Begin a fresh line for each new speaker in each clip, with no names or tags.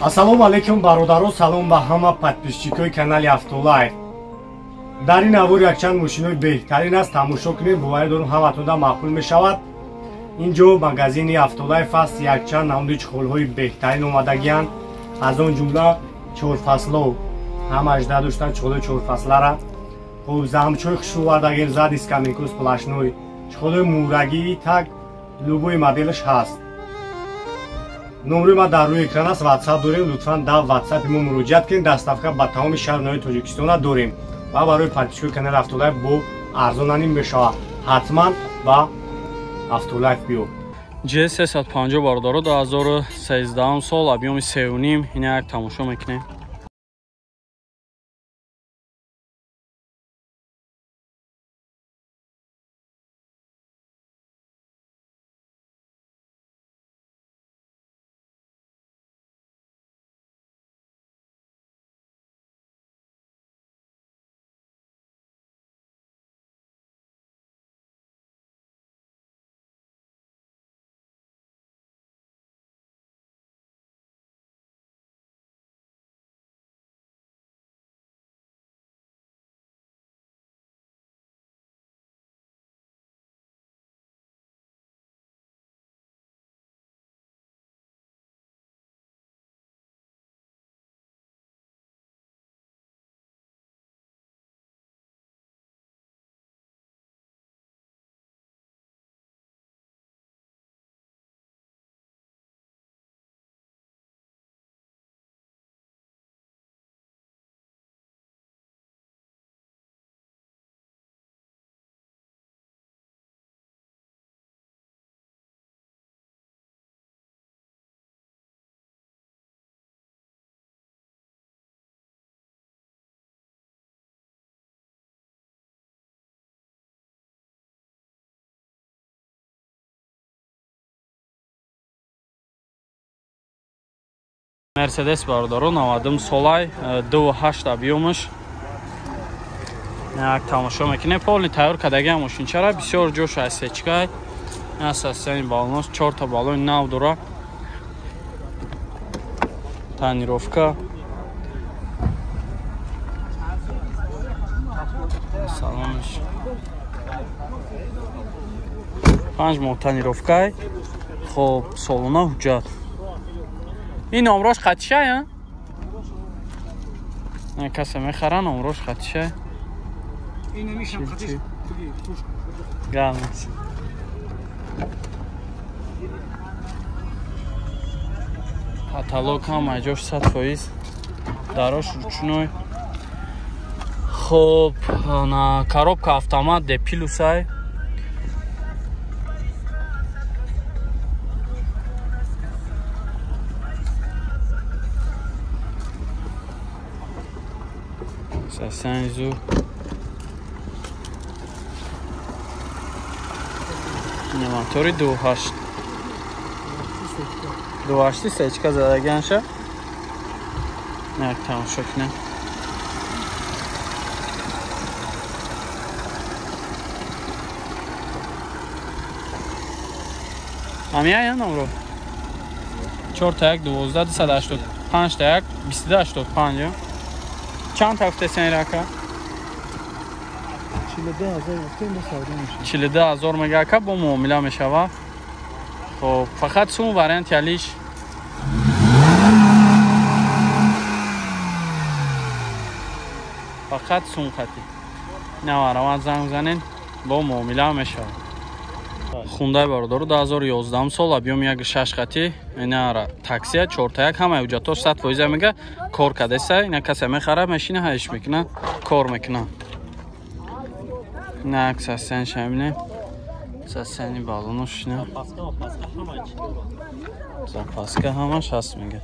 Ассалому алайкум бародаро, салом ба ҳама подписчикои канали Автолайф. Дар ин навор якчанд мошинои беҳтарин аст, тамошо кунед, боварӣ дорам ҳаматонда маъқул мешавад. Инҷо магазини Автолайф аст, якчанд намуди чехолҳои беҳтарин омадагианд, аз он ҷумла чорфасло, ҳама ажда доштанд чехолҳои чорфаслара. Хуб, замчои хушрӯ овардагем, зади скамейку сплошной, чехолҳои мурагӣ так любой моделаш ҳаст. Номери ма дар рӯи экран аст, WhatsApp дорем, лутфан дар WhatsApp-и мо муроҷиат кунед. Доставка ба тамоми шаҳру ноҳияи Тоҷикистона дорем ва барои подписчикои канали Автолайф бо арзонаним мешавад. Ҳатман ба Автолайф биё.
G350 бародаро 2013 сол, объёми 3.5, ина як тамошо мекунем. Мерседес бародаро 90 солай 2.8 объёмаш. Як тамошо мекунем. Полный тайёр кардагиам мошинчара, бисёр ҷош аз сечкай. Асасани балонос 4 та балони нав дора. Тонировка. Салонш. 5 моҳ тонировкай. Хоб, солона ҳуҷҷат. Ин номрош хатишай, а? Касе мехара, номрош хатишай. Гамес. Каталог ҳама ҷош 100%. Дарош ручной. Хоб, на коробка автомат де плюсай. Сасанзу. Мотори 2.8. 2.8 сечка задаганша. Як тамошо кунем. Ҳамия номро? 4 та 1 12 285 5 та 1 22 85. Чанд ҳафта сен рака?
42,000 гуфтем, бо савдо мешавад.
42,000 мега ака, бо муомила мешавад. Хоб, фақат сум вариант ялиш. Фақат сум хати. Навараван занг занен, бо муомила мешавад. Хундай бародаро 2011 сол, объём 1.6 хати, ина таксия 4 та 1, ҳама ҳуҷҷатош 100% мега, кор кардеса, ина касе мехара, мешина ҳайш мекуна, кор мекуна. Ина акс ҳастан шамине. Сасани балонош ина. Запаска ҳамаш ҳаст мега.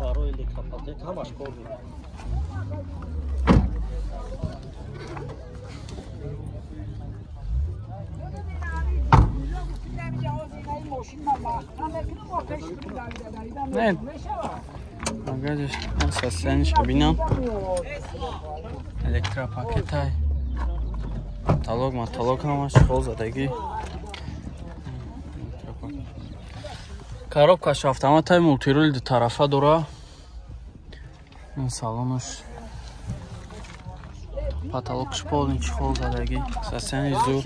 Барои электропакет ҳамаш кор мекунад.
Не. Багажаш сасаниш бинам. Электропакетай. Талог маталог ҳамаш хол задагӣ. Коробкаш автоматай, мультирул ду тарафа дора. Ин салонаш потолокш полный чехол задагӣ. Сасани зур.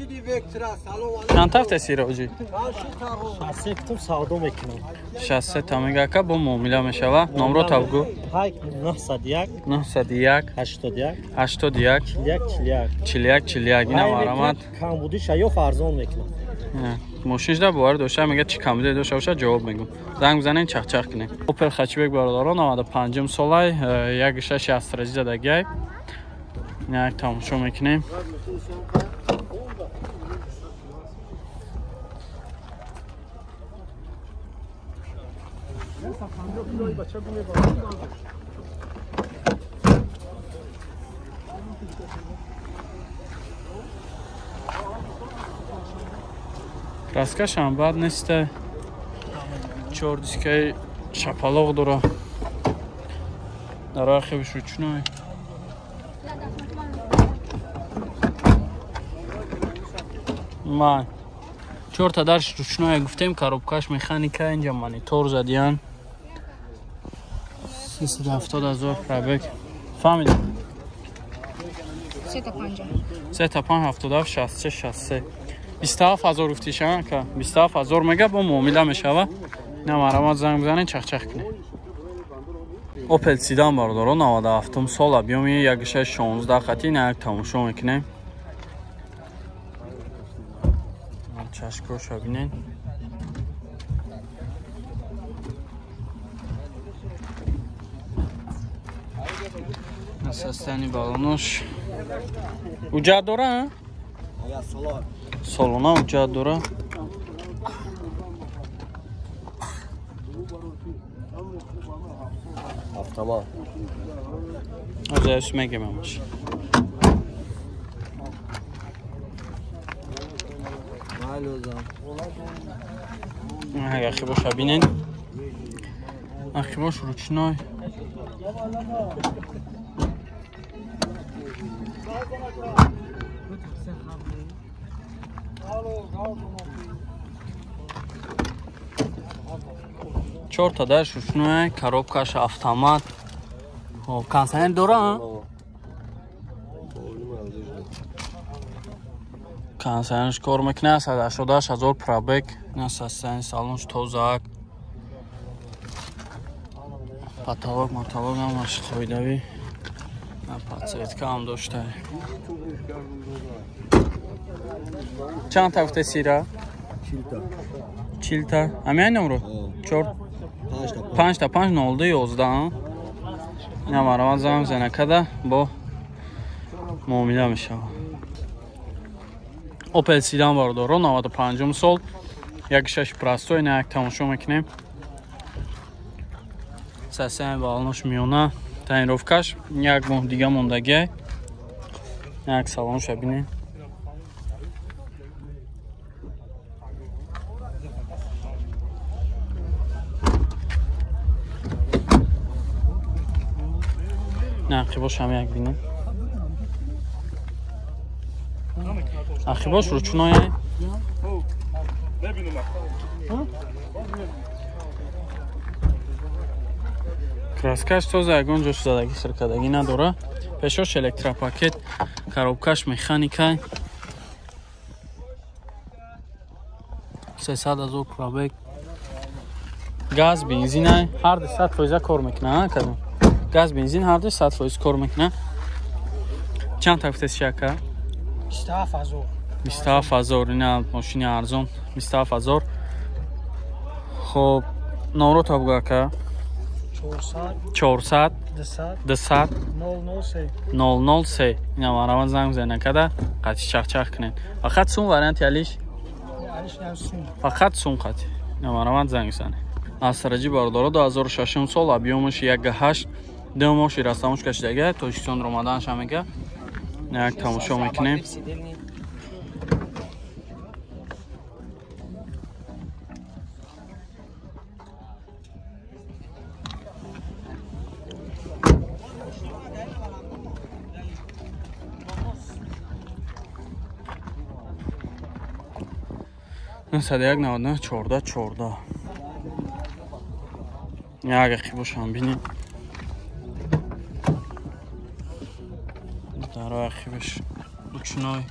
Чанд тафта сироҷи?
63 кутум савдо мекунам.
63 та мега ака, бо муомила мешава. Номро табгу.
901
901
81
81
41 41
41 41. Ина марамат.
Камбудиша ёф арзон мекунам.
Мошиншда бовар дошта, мега чӣ камбуде дошта боша, ҷавоб мегум. Занг бизанен, чахчах кунем. Опел Хачбек бародаро, 95 солай, 1.6 астраҷи задагиай. Як тамошо мекунем. Краскашам бад неста. Чор дискаи шапалоқ дора. Дар ахибиш ручной. Ма чорта дарш ручной гуфтем, коробкаш механика, инҷа монитор задиян. 370 ҳазор пробег. Фаҳмидем?
3.5.
3.5 77 66 63. 27 ҳазор гуфтиша, ака. 27 ҳазор мега, бо муомила мешава. На марамат занг бизанен, чахчах кунед. Опел Седан бародаро, 97 сол, объёми 1.16 хати, на як тамошо мекунем. Чашкоша бинен. Состояние балонош. Уҷа дора? Солона уҷа дора.
Автомат.
Озаяш мегем амаш. Ахибоша бинен. Ахибош ручной. Чорта дарш ручной, коробкаш автомат. Хоб, кондиционер дора? Кондиционерш кор мекунад, 188 ҳазор пробег. На состояние салонш тозаак. Потолок, мотолок ҳамаш қоидавӣ. На подсветка ҳам дошта. Чанд та гуфте сира? 40 та. Ҳамин номро? 4 5 та 5 02 11. Ина марамат занг бизана када бо муомила мешава. Opel Sedan бародаро, 95 сол, 1.6 простой, на як тамошо мекунем. Состояние балонош миёна, тонировкаш як моҳ дига мондагиай. Як салонша бинем. Ақибош ҳам як бинем. Ақибош ручной. Краскаш тоза, ягон ҷош задагӣ хиркадагӣ надора. Пешош электропакет, коробкаш механика. 300 ҳазор пробег. Газ, бензин ҳар ду 100% кор мекунад, кадом? Газ, бензин ҳар ду 100% кор мекунад. Чанд та гуфтеси ака?
27 ҳазор.
27 ҳазор, ина мошини арзон, 27 ҳазор. Хоб, номро та бугу ака. 400 200
003
003. Ина марамат занг бизанед када, қати чахчах кунед. Фақат сум варианти алиш? Фақат сум қати. Ина марамат занг бизанед. Асраҷи бародаро, 2006 сол, объёмаш 1.8, ду моши растамош кашидага, Тоҷикистон омаданша мега. Як тамошо мекунем. 901 99 14 14. Як ақибошам бинем. Дарои ақибаш ручной.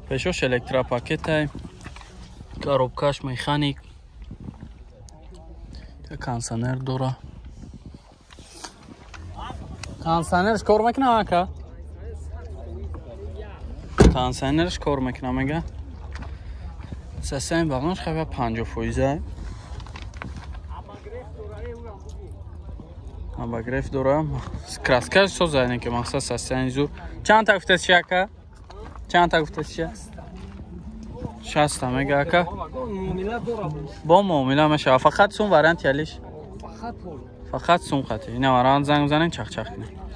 Пешош электропакетай. Коробкаш механик. Кондиционер дора. Кондиционерш кор мекунам ака? Кондиционерш кор мекунам мега. Сасаин бағнаш хава 50%. Обогрев дора. Краскаш соза не ки мақсад сасаин зур. Чанд та гуфтаси ака? Чанд та гуфтаси? 60 мега ака. Бо муомила мешава. Фақат сум вариант ялиш. Фақат сум қати. Ина вариант занг бизанем чақ-чақ кунем.